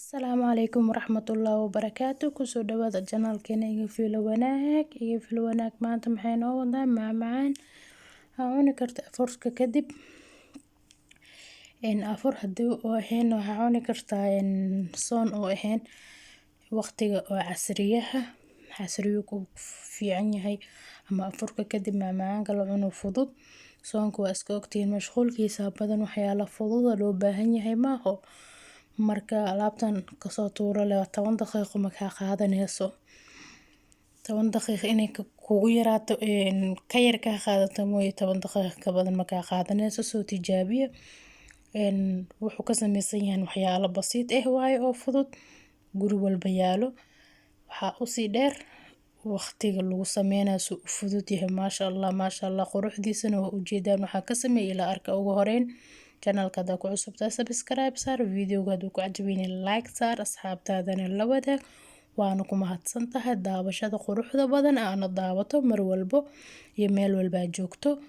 Asalaamu calaykum waraxmatullaahi wabarakaatu. Kusoo dhawaada janaalkeena Iga Filo Wanaag. Iga Filo Wanaag maanta maxay noo wadaa? Macmacaan aa cuni karta afurka kadib. Afur hadii oo ahayn, waxaa cuni kartaa soon oo ahayn, waqtiga oo casriyaha. Casriyu ku fiican yahay ama afurka kadib macmacaanka la cuno fudud. Soonka waa iska ogtihiin, mashquulkiisa badan, waxyaala fudud loo baahan yahay maaho. Marka alaabtan kasoo tuuro leh, 10 daqiiqo ma kaa qaadanayso. 10 daqiiqo inay kugu yaraato, ka yar kaa qaadato mooye, 10 daqiiqo ka badan ma kaa qaadanayso. Soo tijaabiya. Wuxuu ka sameysan yahay waxyaalo basiid ah waaye oo fudud, guri walba yaalo. Waxaa usii dheer waqtiga lagu sameynayo suu u fudud yahay. Maasha Allah, maasha Allah, quruxdiisana waa ujeedaan. Waxaa ka sameeyay ilaa arka. Ugu horeyn, channelka hadaa ku cusubtahay, subscribe saar. Videoga hadduu ku cajabiyay, like saar, asxaabtaadana la wadaag. Waana ku mahadsan tahay daawashada quruxda badan aana daawato mar walbo iyo meel walba aad joogto.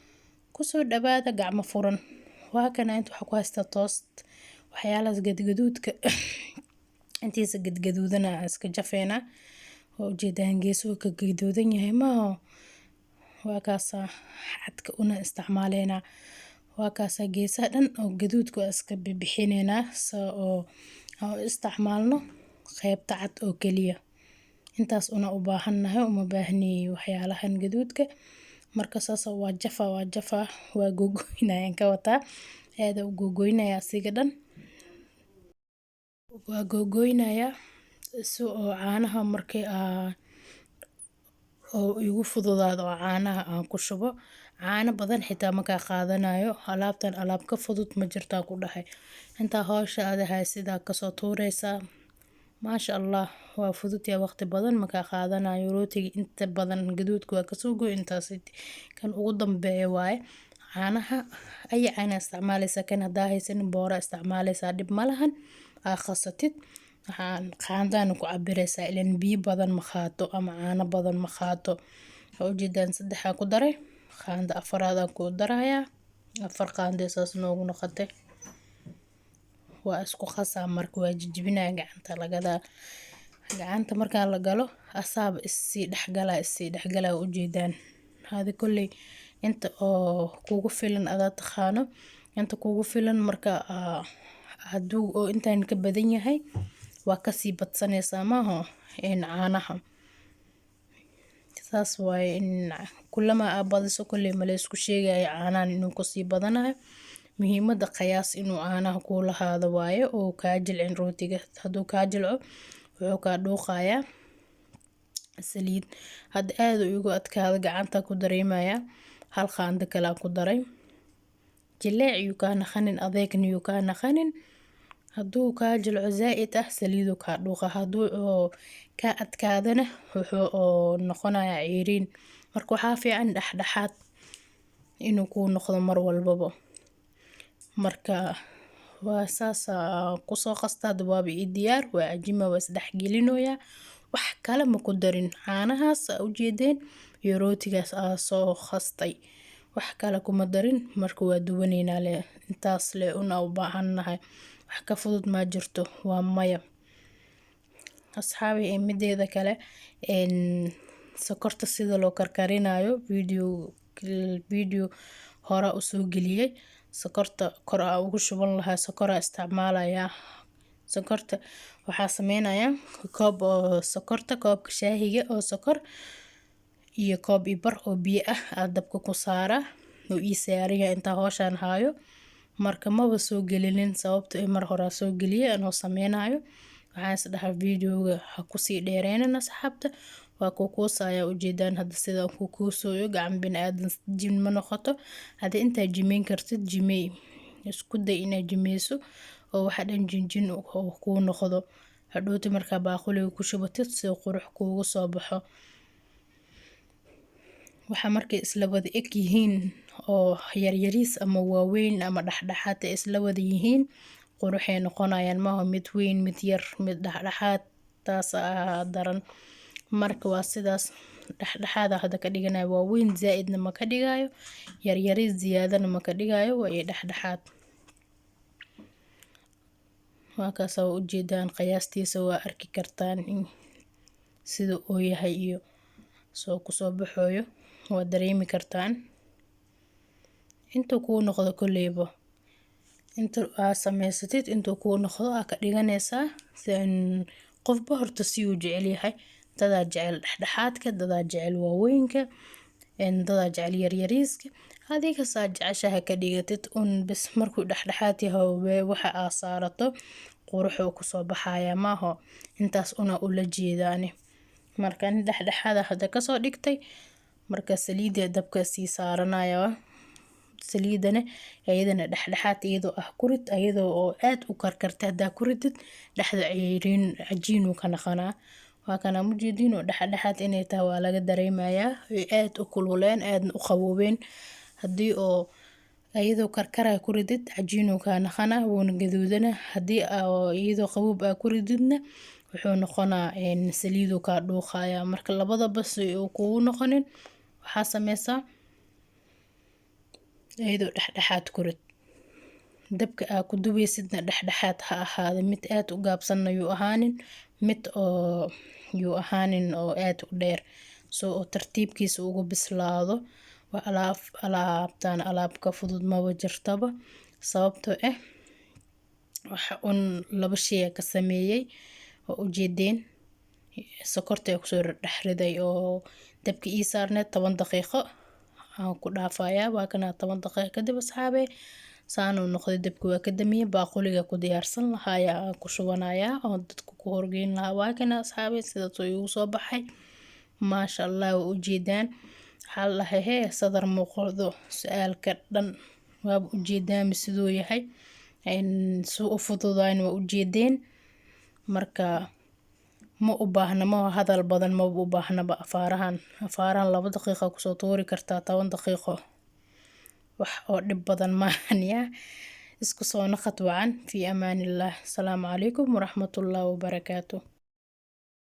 Kusoo dhawaada gacmo furan. Waa kana, inta waxaa ku haystaa toast. Waxyaalahaas gadgaduudka, intiisa gadgaduudana iska jafeynaa. Waa ujeedaan, geesuhu ka gaduudan yahay maaho. Waa kaasaa, cadka una isticmaaleynaa. Waa kaasaa, geesaha dhan oo gaduudka waa iska bixineynaa, so oo aan u isticmaalno qeybta cad oo keliya. Intaas una u baahannahay, uma baahni waxyaalahan gaduudka. Marka saas waa jafa, waa jafa, waa gogoynayaan ka wataa. Aad u gogoynaya, asiga dhan waa gogoynaya, si oo caanaha markii aa oo igu fududaado oo caanaha aan ku shubo. Caano badan xitaa makaa qaadanayo. Alaabtan alaab ka fudud ma jirtaa ku dhahay. Intaa hawsha aad haysidaa kasoo tuureysaa. Maasha Allah, waa fudud yahay, waqti badan makaa qaadanayo. Rootiga inta badan gaduudka waa kasoo goy, intaas kan ugu dambeeya waaye. Caanaha ay caana isticmaaleysa, kan hadaa haysanin boora isticmaaleysaa, dhib malahan. Aa qasatid, waxaan qaandana ku cabireysaa, ileen biyo badan ma qaato ama caano badan ma qaato. Waa ujeedaan, saddexaa ku daray, qaanda afaraad aan ku darayaa. 4 qaando saas noogu noqotay. Waa isku qasaa. Marka waa jijibinaya, gacanta lagadaa. Gacanta markaa la galo, asaaba issii dhexgalaa, issii dhexgalaa. Ujeedaan, hadi kolley inta oo kugu filan adaa taqaano inta kugu filan. Marka haduu oo intaan ka badan yahay, waa kasii badsanaysaa maaho caanaha. Saas waaye. In kulama aa badiso, kolley ma la isku sheegayo caanahan inuu kasii badanayo. Muhiimada qiyaas inuu caanaha kuu lahaado waaye, oo kaa jilcin rootiga. Hadduu kaa jilco, wuxuu kaa dhuuqayaa saliid. Hadda aad uu igu adkaado, gacanta ku dareemayaa. Hal qaando kale aan ku daray. Jileec yuu kaa naqanin, adeegna yuu kaa naqanin. Hadduu kaa jilco zaaid ah, saliiduu kaa dhuuqa. Hadduu kaa adkaadana, wuxuu oo noqonayaa ceyriin. Marka waxaa fiican dhexdhexaad inuu kuu noqdo mar walbaba. Marka waa saas kusoo qasta. Hadda waaba ii diyaar, waa cajima, waa isdhex gelinoyaa. Wax kale ma ku darin, caanahaas aa ujeedeen iyo rootigaas aa soo qastay, wax kale kuma darin. Marka waa duwaneynaa le, intaas le una u baahannahay. Wax ka fudud ma jirto, waa maya. Asxaabi, mideeda kale, sokorta sida loo karkarinayo video hore usoo geliyay. Sokorta kor aa ugu shuban lahaa, sokoraa isticmaalayaa. Sokorta waxaa sameynayaa koob oo sokorta, koobka shaahiga oo sokor iyo koob iyo bar oo biyo ah aa dabka ku saaraa oo ii saaran yahay intaa hawshaan haayo. Marka maba soo gelinin, sababta mar horaa soo geliyay anoo sameynayo. Waxaan is dhahaa videoga ha kusii dheereynin. Asxaabta, waa kukuusaya, ujeedaan hadda sida ku kuusooyo. Gacan biniaadan jin ma noqoto. Haddii intaa jimeyn kartid, jimey. Isku day inaad jimeyso oo waxa dhan jinjin oo kuu noqdo. Hadhowti markaa baaquliga ku shubatid, si qurux kuugu soo baxo. Waxa markay isla wada eg yihiin oo yaryariis ama waaweyn ama dhexdhexaad ay isla wada yihiin, quruxay noqonayaan maaha. Mid weyn, mid yar, mid dhexdhexaad, taas aa daran. Marka waa sidaas, dhexdhexaad hadda ka dhiganayo. Waaweyn zaa-idna ma ka dhigayo, yaryariis ziyaadana ma ka dhigayo, waa ii dhexdhexaad. Waa kaas, waa ujeedaan, qiyaastiisa waa arki kartaan in sida uu yahay iyo soo kusoo baxooyo, waa dareemi kartaan intuu kuu noqdo. Kolleyba inta aa sameysatid, intuu kuu noqdo aa ka dhiganaysaa. Qofba horta si uu jecel yahay. Dadaa jecel dhexdhexaadka, dadaa jecel waaweynka, dadaa jecel yaryariiska. Adiga saa jeceshahay ka dhigatid un bes. Markuu dhexdhexaad yahay, waxa aa saarato quruxuu kusoo baxaya maaho. Intaas una ula jeedaani. Marka ani dhexdhexaada hadda kasoo dhigtay. Marka saliida dabka sii saaranaya. Saliidana iyadana dhexdhexaad iyadoo ah ku rid. Iyadoo oo aad u karkartay haddaa ku ridid, dhexda ceyriin cajiin uu ka naqanaa. Waa kana, mujeediin oo dhexdhexaad inay tahay waa laga dareemayaa, aad u kululeen aadna u qaboobeen. Haddii oo iyadoo karkaraya ku ridid, cajiin uu kaa naqanaa, wuuna gaduudana. Haddii iyadoo qaboob aa ku rididna, wuxuu noqonaa saliiduu kaa dhuuqaya. Marka labadaba si uu kugu noqonin, waxaa sameysaa iyadoo dhexdhexaad ku rid. Dabka aa ku dubeysidna dhexdhexaad ha ahaado. Mid aad u gaabsanna yuu ahaanin, mid oo yuu ahaanin oo aad u dheer, soo oo tartiibkiisa ugu bislaado. Waa alaab, alaabtan alaab ka fudud maba jirtaba, sababtoo ah waxa un laba shay ka sameeyay oo ujeedeen. Sokorta ay kusoo dhex riday oo dabka ii saarneed, 10 daqiiqo aan ku dhaafayaa. Waa kana, 10 daqiiqo kadib, asxaabe, saanuu noqday. Dabka waa ka damiyey, baaquliga ku diyaarsan lahaaya aan ku shubanayaa oo dadka ku horgeyn lahaa. Waa kana, asxaabe, sidaas oo igu soo baxay, maasha Allah. Waa ujeedaan, waxaa la dhahay hee sadar muuqdo su-aalka dhan. Waaba ujeedaan siduu yahay, suu u fududayn waa ujeedeen. Marka ma u baahna, ma hadal badan ma u baahnaba. Afaarahan 2 daqiiqa kusoo tuuri kartaa, 10 daqiiqo, wax oo dhib badan maahan. Yaa isku soo naqad wacan. Fi amaanillah. Asalaamu calaykum waraxmatullahi wabarakaatu.